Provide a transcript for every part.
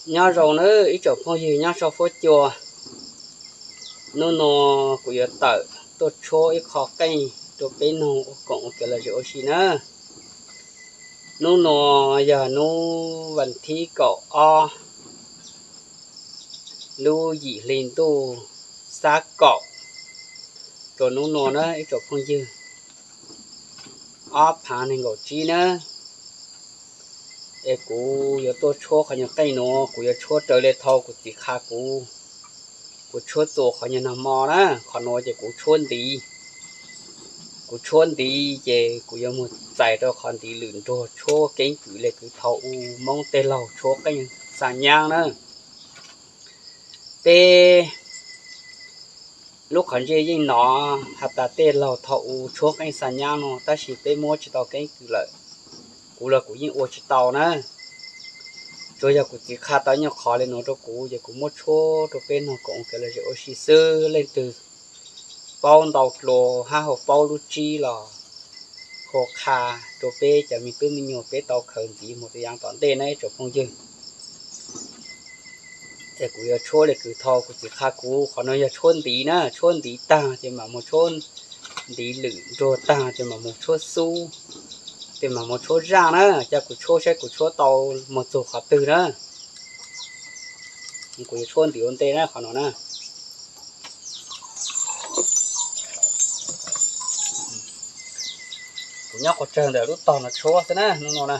Nyob zoo nawb ib tsoom phooj ywg nyob sab fuab cua. Hnub no kuv yuav tawm tuaj tshuab ib qho qeej rau peb noog ua koom ua kev lom zem ua si na. Hnub no yog hnub vas thib kaum ob lub yim hli ntuj xab kaum rau hnub no na ib tsoom phooj ywg, ob phav nees nkaum tsib na. Es kuv yuav tuaj tshuab qhov nyuag qeej nuav, kuv yuav tshuab raws le thaum kuv txiv qha kuv. Kuv tshuab txuas qhov nyuag nag hmo na, qhov nuav ces kuv tshuab ntiv. Kuv tshuab ntiv ces kuv yuav mus txais rau qhov ntiv lwm nruag tshuab keeb kwm le kws thaum u Moob tej laug tshuab qeej xa nyab na. Peb lub qhov ntsej yeej nov has tas tej laug thaum u tshuab qeej xa nyab no tab sis peb muab tsis tau keeb kwm lawm. Kuv los kuv yeej ua tsis tau na. Tsuas yog kuv txiv qha tau nyuag qhov le nuav rau kuv ces kuv muab tshuab rau peb noog koom ua kev lom zem ua si xwb. Leej twg paub ntau dlua hab ho paub lub tsib los ho qha rau peb cov me tub me nyuam peb tau khaws ntxiv mus rau yaav tom ntej na ib tsoom phooj ywg. Es kuv yuav tshuab le kws thaum kuv txiv qha kuv, qhov no yog tshuab ntiv na, tshuab ntiv tag ces mam mus tshuab ntiv lwm nruag tag ces mam mus tshuab xub, ces mam mus tshuab zaaj na, ca kuv tshuab saib kuv tshuab tau mus txug qhov twg na. Kuv yuav tshuab ntiv ua ntej na qhov no na. Kuv nyob quas tsawg ntawm lub tog no tshuab xwb na hnub no na.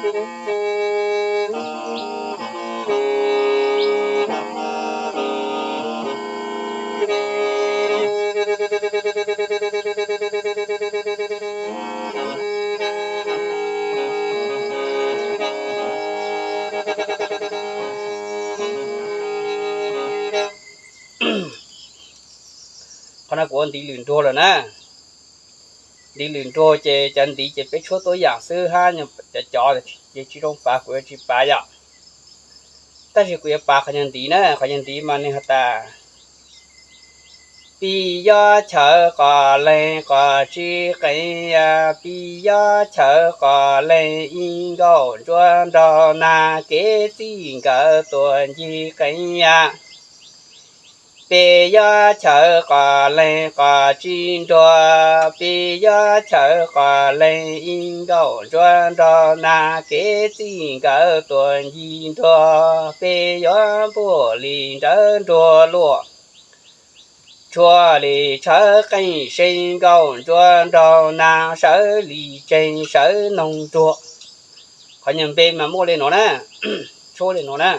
Qhov no kuv ua ntiv lwm nruag lawm na. Ntiv lwm nruag ces cov ntiv ces peb tshuab tuab yam xwb hab, cov cov ces tsis zoo pav kuv yuav tsis pav yom. Tab sis kuv yuav pav qhov nyuag ntiv na, qhov nyuag ntiv mas nws has tas: Pis yob chawv qos leeg qos tsib qeev ya, pis yob chawv qos leeg ib nkaus ntsuab nraug nag, kev txij nkawm tuam ncig qeev ya. Pis yob chawv qos leeg qos tsib nruag, pis yob chawv qos leeg ib nkaus ntsuab nraug nag, kev txij nkawm tuam ncig nruag, pis yuav npuaj li nrawv nruag luaj, tshuaj li tshawv qeej see nkaus ntsuab nraug nag, sawv li tseeg sawv noog nruag. Qhov nyuag npe mas muaj li nuav na, tshuab li nuav na.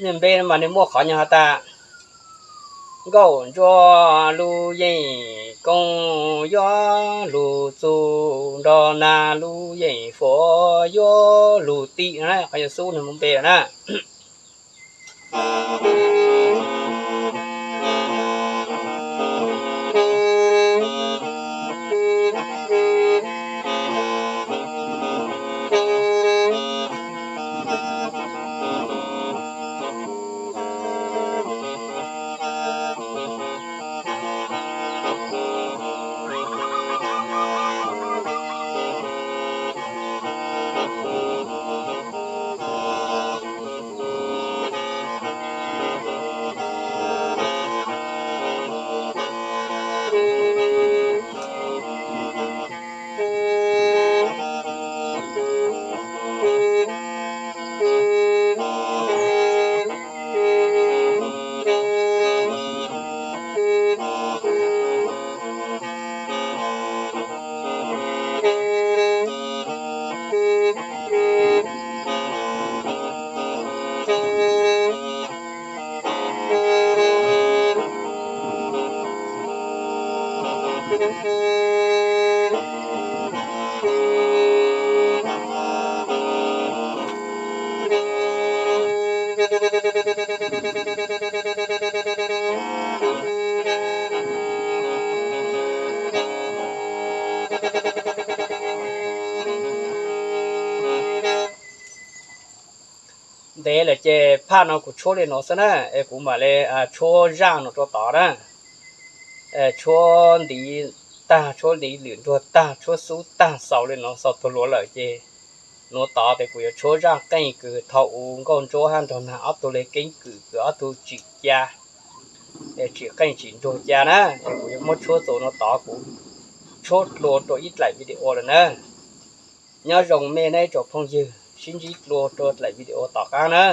Nws npe mas nws muaj qhov nyuag has tas, Nkauj ntsuab lub yeej koob, yuav lug txug nrog nag lub yeej fuav, yuav lug tim no na, qhov nyuag xub nws muaj npe lawm na. Ntev lawm ces phaj no kuv tshuab li no xwb na, es kuv mam li tshuab zaj no rau tod na. Tshuab ntiv tag, tshuab ntiv lwm nruag tag, tshuab xub tag, xaus li no, xaus tug luav lawm ces nuav tod tes kuv yuav tshuab zaj qeej kws thaum u Nkauj Ntsuab hab nrog nag ob tug le keeb kwm kws ob tug tsim ca, tsim qeej tsim nruag ca na, es kuv yuav muab tshuab txuas nuav tod, kuv tshuab dlua rau ib dlaim video lawm na. Nyob zoo mej neb tsoom phooj ywg, sib ntsib dlua rau dlaim video tom qab na.